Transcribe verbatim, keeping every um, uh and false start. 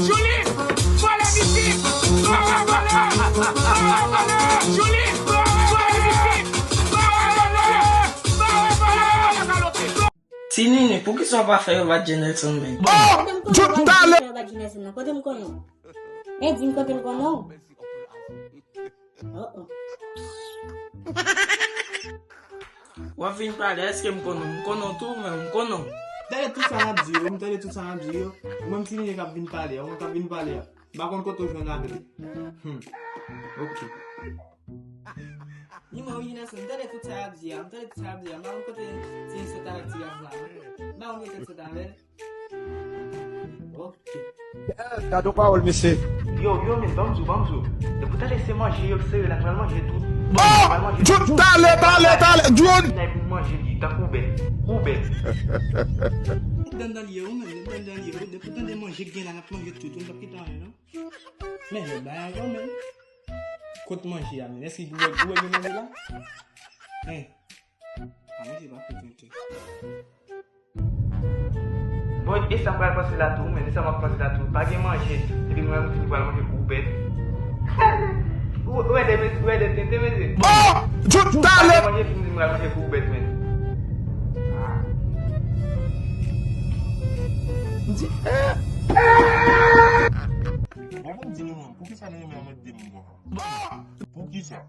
Julie, vòlè misye! Vòlè, vòlè! Vòlè, vòlè! Julie, vòlè misye! Vòlè, vòlè! Vòlè, vòlè! Ti Nini, poukisa w pa fè yo bat Jenelson menm? Kote m konnen w pa di fè yo bat Jenelson nan? Kote m konnen w? E di m kote m konnen w? Oh, oh. W ap vin pale, èske m konnen w? M konnen w tou, men m konnen w. Tande tout sa n ap di yo, m tande tout sa n ap di yo. Ou menm Ti Nini k ap vin pale a, ou menm k ap vin pale a. M pa konn kote w jwenn avè l. Hmm. Ok. Ni mwen orijinal, m tande tout sa y ap di a, m tande tout sa y ap di a. M pa konn kote Ti Nini sot avèk ti gason la. M pa konn kote l sot avè l. Ok. Gade yon pawòl, mesye. Yo, yo, men, ban m di w, ban m di w. Depi w tande se manje yo, serye la, nou pral manje tout. Bon, nou pral manje tout. Talè, talè, talè, John. N ap manje li, tankou bèt. Kou bèt. Dandan li ye, ou menm, dandan li ye. Depi w tande manje k gen la, n ap manje tout. Nou p ap kite anyen, non. Men, men, bagay ankò, men. Kot manje a, men? Èske ou wè, ou wè gen manje la? Hein? A, manje pa kontante. Bon, e sa m pral panse la tou, men, e sa m ap panse la tou. Pa gen manje, epi mwen menm m vin pral manje kou bèt. Ou, ou wè de, ou wè de tenten, mesye. Oh! Tout talè! Manje, epi m vin pral manje kou bèt, men. Ah. M di, eh! Bon, pou m di nou menm, poukisa nou renmen anmède moun konsa? Poukisa?